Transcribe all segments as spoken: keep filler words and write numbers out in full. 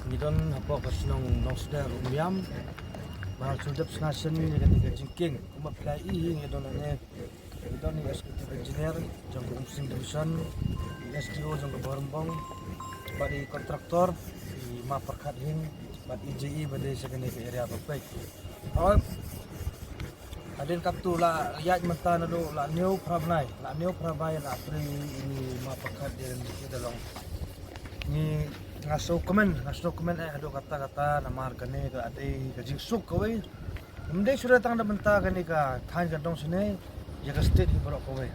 Ngi don hapoh ka shnong Nongsder Umiam. Ba shu dep sngewsih ïa kane ka jingkieng. Kumba phi la ïohi ngi don hangne. Ngi don ïa u executive engineer jong ka Umsning Division, i S D O jong ka Bhoirymbong, bad i contractor, i Ma Pyrkhat Hing, bad i J E ba dei sha kane ka area ba peit. Hooid. Hadien katto la ïaid mynta naduh la hynñiew phra bnai, la hynñiew phra bnai la trei i Ma Pyrkhat Hing ïa ka long. Ngi nga sngewkmen, nga sngewkmen eh haduh katta katta namar kane ka dei ka jingsuk kawei. Ym dei shuh tang da mynta kane ka thaiñ ka dong shane, ïa ka state hi baroh kawei.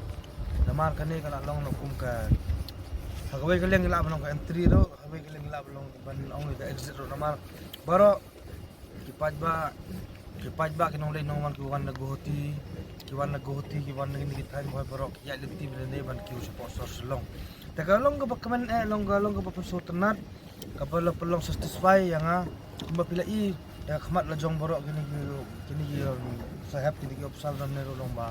Namar kane ka la long na kum ka, ha kawei ka liang ka la ba long ka entry ruh, ha kawei ka liang ka la ba long ban ong ïa ka exit ruh namar baroh ki paidbah, ki paidbah ki nongleit nongwan ki wan na Guwahati, ki wan na Guwahati, ki wan na kine ki thaiñ Bhoi baroh, ki ïaid lynti bad lane ban kiew shapoh sor Shillong. Te ka long kaba kmen eh, long ka long kaba pynsngewtynnat, kaba la pynlong satisfy ïa nga, kumba phi la i, ïa ka khmat la jong baroh kine ki, kine ki, um, sahep, kine ki ophisar don ne ruh long ba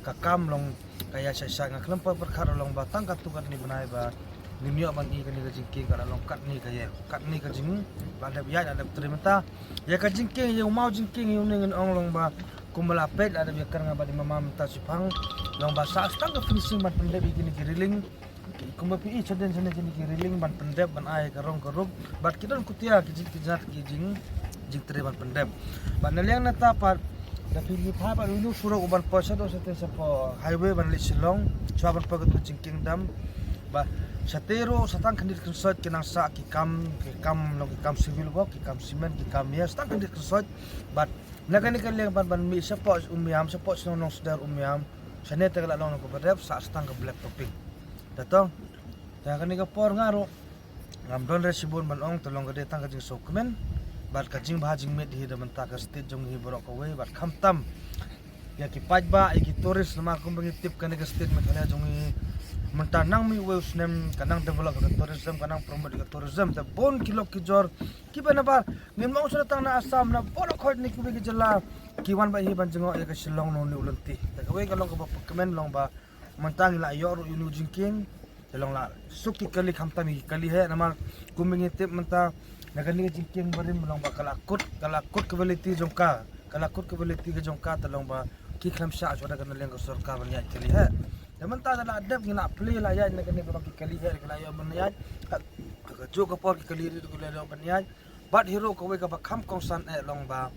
ka kam long ka ïa shah shah, nga khlem poi pyrkhat ruh long ba tang katto katne bnai ba ngim ïoh ban i kane ka jingkieng ka la long katne ka ïa, katne ka jing, la dep ïaid la dep trei mynta. Ïa ka jingkieng, ïa u maw jingkieng, ïa une ngin ong long ba kumba la peit la dep ïa kren nga bad i mama mynta shiphang long ba sah tang ka finishing ban pyndep ïa kine ki railing. Kumba phi i shadien shane kine ki railing ban pyndep ban ai ka rong ka rup. Bad ki don kutia ki jing, ki jat ki jing, jingtrei ban pyndep. Bad na liang nata pat da phi ngi phai bad uno u surok uban poi shaduh shatei shapoh highway ban leit Shillong. Shuwa ban poi katto ka jingkieng dam. Bad shatei ruh sa tang khyndiat khynsoit ki nang sah ki kam, ki kam long ki kam civil work, ki kam cement, ki kam ïa sa tang khyndiat khynsoit. Bad na kane ka liang ban, ban mih shapoh Umiam, shapoh shnong Nongsder Umiam. Shane te ka la long na kaba dep sah sa tang ka black topping. Te to, te kane ka por nga ruh ngam don re shibun ban ong, te long ka dei tang ka jingsngewkmen bad ka jingbha jingmit hi da mynta ka state jong ngi baroh kawei bad khamtam ïa ki paidbah, ïa ki tourist, namar kumba ngi tip kane ka state Meghalaya jong ngi mynta nang mih uwei u snem ka nang develop ïa ka tourism, ka nang promote ïa ka tourism. Te bun ki lok ki jor kiba nabar ngim ong shuh tang na Assam, na baroh khoit ne kiwei ki jylla ki wan bad hi ban jngoh ïa ka Shillong na une u lynti. Te kawei ka long kaba kmen long ba mynta ngi la ïoh ruh ïa une u jingkieng. Te long la suk ki kali khamtam ki kali heh namar kumba ngi tip mynta na kane ka jingkieng barim long ba ka la kut, ka la kut ka quality jong ka, ka la kut ka quality ka jong ka, te long ba ki khlem shah shuwa da ka na liang ka sorkar ban ïaid kali heh. Te mynta da la dep ngi la plie la ïaid na kane ka long ki kali heh ki la ïoh ban ïaid. Ha ka juh ka por ki kali rit ki la ïoh ban ïaid. Bad hi ruh kawei kaba kham kongsan eh long ba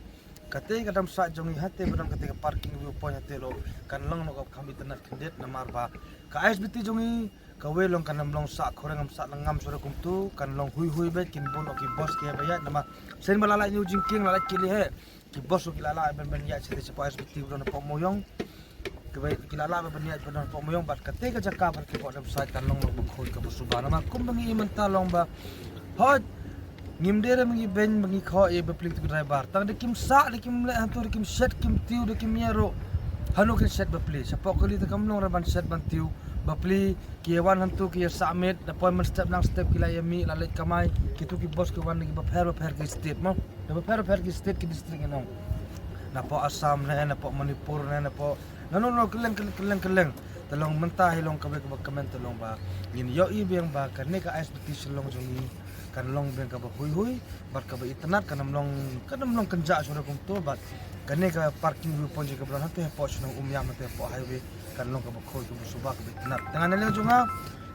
katei ka dam sah jong ngi hatei ba don katei ka parking view point hatei ruh kan long noh kaba kham itynnad khyndiat namar ba ka I S B T jong ngi kawei long kan ym long sah khoreng, ym sah lyngngam shuh ruh kumto, kan long hui hui beit, kin bun noh ki bus kiba ïaid namar shen ba la lait une u jingkieng la lait kali heh. Ki bus ruh ki la lah ban, ban ïaid shatei shapoh I S B T ba don hapoh Mawiong. Kiba ki la lah ban ïaid ba don hapoh Mawiong bad katei ka jaka bad ki bor dam sah kan long long ba khuid kaba suba namar kumba ngi i mynta long ba hooid ngim dei re ba ngi beiñ ba ngi khoh ïa bapli tu driver. Tang da kim sah, da kim leh hangto, da kim shet, kim tiew, da kim ïa ruh. Hano kin shet bapli? Shapoh kali te kam long re ban shet ban tiew bapli. Ki ïa wan hangto ki ïa sah miet, da poi mynstep nangstep ki la ïa mih la leit kamai. Kitu ki bus ki wan da ki bapher bapher ki state mo. Da bapher bapher ki state ki district ngi nong. Napoh Assam ne, napoh Manipur ne, napoh nano nano kylleng kylleng kylleng. Te long mynta hi long kawei kaba kmen te long ba ngin ïohi biang ba kane ka I S B T Shillong jong ngi kan long biang kaba hui hui bad kaba itynnad, kan ym long, kan ym long kynjah shuh ruh kumto bad kane ka parking view point jong ngi kaba don hatei hapoh shnong Umiam hatei hapoh highway kan long kaba khuid kaba suba kaba itynnad. Te nga na liang jong nga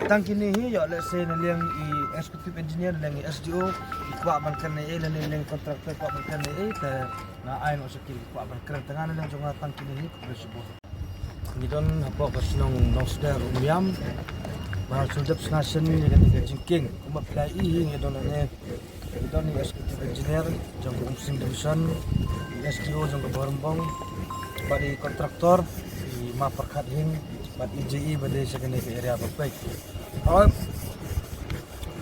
tang kine hi, ïoh lehse na liang i executive engineer, na liang i S D O ki kwah ban kren ei ei, lane na liang i contractor kwah ban kren ei ei, te nga ai noh sha ki ki kwah ban kren. Te nga na liang jong nga tang kine hi, khublei shibun. Ngi don hapoh ka shnong Nongsder Umiam. Ba shu dep sngewsih ïa kane ka jingkieng. Kumba phi la ïohi ngi don hangne. Ngi don i executive engineer jong ka Umsning Division, i S D O jong ka Bhoirymbong, bad i contractor, i Ma Pyrkhat Hing, bad i J E ba dei sha kane ka area ba peit. Hooid.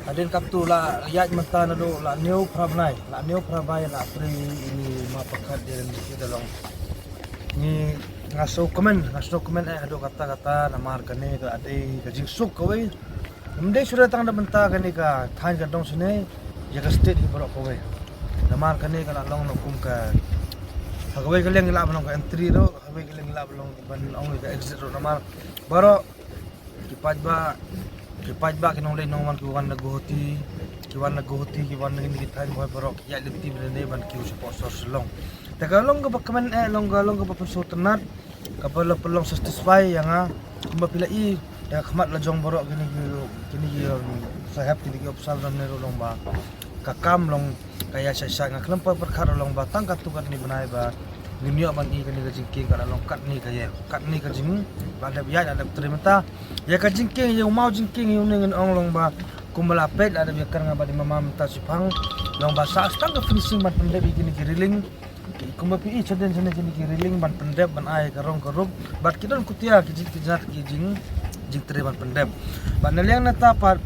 Hadien katto la ïaid mynta naduh la hynñiew phra bnai, la hynñiew phra bnai la trei i Ma Pyrkhat Hing ïa ka long. Ngi nga sngewkmen, nga sngewkmen eh haduh katta katta namar kane ka dei ka jingsuk kawei. Ym dei shuh tang da mynta kane ka thaiñ ka dong shane, ïa ka state hi baroh kawei. Namar kane ka la long na kum ka, ha kawei ka liang ka la ba long ka entry ruh, ha kawei ka liang ka la ba long ban ong ka exit ruh namar baroh ki paidbah, ki paidbah ki nongleit nongwan ki wan na Guwahati, ki wan na Guwahati, ki wan na kine ki thaiñ Mawbrai baroh, ki ïaid lynti bad ne ban kiew shapoh sor Shillong. Te ka long kaba kmen eh, long ka long kaba pynsngewtynnat, kaba la pynlong satisfy ïa nga. Kumba phi la i da ka khmat la jong baroh kine ki, kine ki, um, sahep, kine ki opsal ram ne ruh long ba ka kam long ka ïa shah shah, nga khlem poi pyrkhat long ba tang katto katne bnai ba ngin ïoh ban i kane ka jingkieng ka la long katne ka ïa, katne ka jing, la dep ïaid, la dep trei mynta. Ïa ka jingkieng, ïa u maw jingkieng, ïa une ngin ong long ba kumba la peit, la dep ïa kar nga ba dei mama mynta shiphang, long ba sah tang ka finishing ban pyndep ïa kine ki railing. Kumba phi i shadien shane kine ki railing ban pyndep ban ai ka rong ka rup. Bad ki don kutia ki jing, ki jat ki jing, jingtrei ban pyndep. Bad na liang nata pat,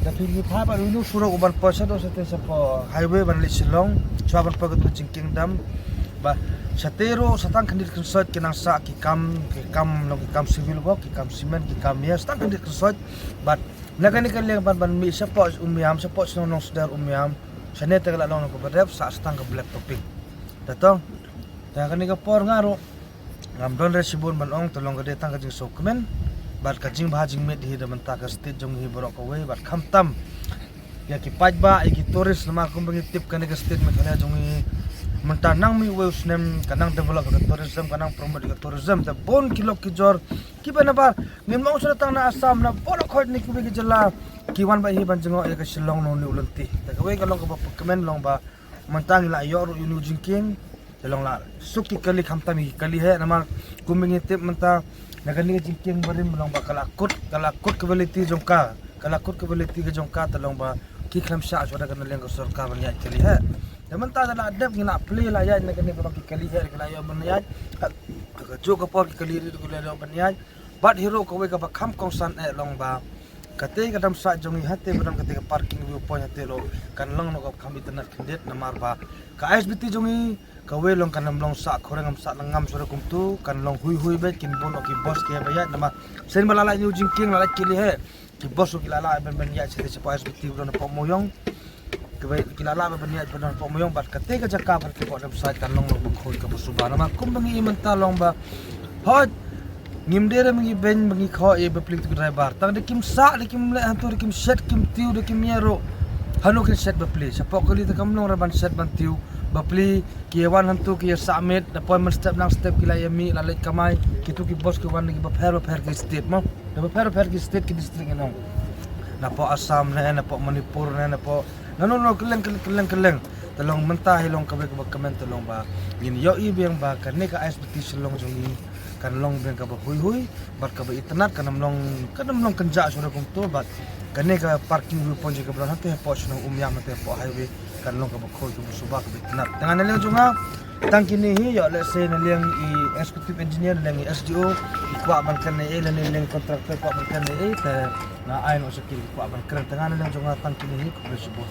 da phi ngi pha bad unu surok u ban poi shaduh shatei shapoh highway ban leit Shillong, shuwa ban poi katu ka jingkieng dam. Bad shatei ruh sa tang khyndiat khynsoit ki nang sah ki kam, ki kam long ki kam civil work, ki kam cement, ki kam ïa, sa tang khyndiat khynsoit. Bad na kane ka liang ban, ban mih shapoh Umiam, shapoh shnong Nongsdar Umiam, shane te ka la long kaba dep, sah sa tang ka black topping. Te to, te kane ka por nga ruh ngam don re shibun ban ong, te long ka dei tang ka jingsngewkmen bad ka jingbha jingmiat hi da mynta ka state jong ngi baroh kawei, bad khamtam ïa ki paidbah, ïa ki tourist, namar kumba ngi tip kane ka state Meghalaya jong ngi mynta nang mih uwei u snem ka nang develop ïa ka tourism, ka nang promote ïa ka tourism. Te bun ki lok ki jor kiba nabar ngim ong shuh tang na Assam, na baroh khoit ne kiwei ki jylla ki wan bad hi ban jngoh ïa ka Shillong na une u lynti. Te kawei ka long kaba pynkmen long ba mynta ngi la ïoh ruh ïa une u jingkieng. Te long la suk ki kali, khamtam ki kali hi, namar kumba ngi tip mynta na kane ka jingkieng barim long ba ka la kut, ka la kut ka quality jong ka, ka la kut ka quality ka jong ka, te long ba ki khlem shah shuwa da ka na liang ka sorkar ban ïaid kali hi. Te mynta te la dep ngi la plie la ïaid na kane ka long ki kali hi, ka la ïoh ban ïaid. Ha ka juh ka por ki kali ri ka la ïoh ban ïaid. Bad hi ruh kawei kaba kham kongsan eh long ba katei ka dam sah jong ngi hatei ba don katei ka parking view point hatei ruh kan long noh kaba kham itynnad khyndiat, namar ba ka I S B T jong ngi kawei long kan ym long sah khoreng, ym sah lyngngam shuh re kumtu, kan long hui hui beit, kin bun noh ki bus ki ba ïaid, namar sien ba la lait ïa u jingkieng la lait kali hi, ki bus ruh ki la lah ban, ban ïaid shatei shapoh I S B T ba don hapoh Mawiong. Kiba ki la lah ban ïaid ba don hapoh Mawiong, bad katei ka jaka ba ki pok dam sah kan long long ba khuid kaba suba, namar kumba ngi i mynta long ba hooid ngim dei re ba ngi beiñ ba ngi khoh ïa bapli tu driver, tang da kim sah, da kim leh hangtu, da kim shet, kim tiew, da kim ïa ruh hano kin shet bapli. Shapoh kali te kam long re ban shet ban tiew bapli. Ki ïa wan hangtu ki ïa sah miet, da poi mynstep nangstep ki la ïa mih la leit kamai. Kitu ki bus ki wan na ki bapher bapher ki state mo, da bapher bapher ki state ki district, ngi ong napoh Assam ne, napoh Manipur ne, napoh nano nano kylleng kylleng kylleng kylleng. Te long mynta hi long kawei kaba kmen, te long ba ngin ïohi biang ba kane ka I S B T Shillong jong ngi kan long biang kaba hui hui bad kaba itynnad, kan ym long, kan ym long kynjah shuh re kumtu, bad kane ka parking view point jong ngi kaba don hatei hapoh shnong Umiam hatei hapoh highway kan long kaba khuid kaba suba kaba itynnad. Te nga na liang jong nga tang kine hi, ïoh lehse na liang i executive engineer, na liang i S D O ki kwah ban kren ei ei, lane na liang i contractor kwah ban kren ei ei, te nga ai noh sha ki ki kwah ban kren. Te nga na liang jong nga tang kine hi, khublei shibun.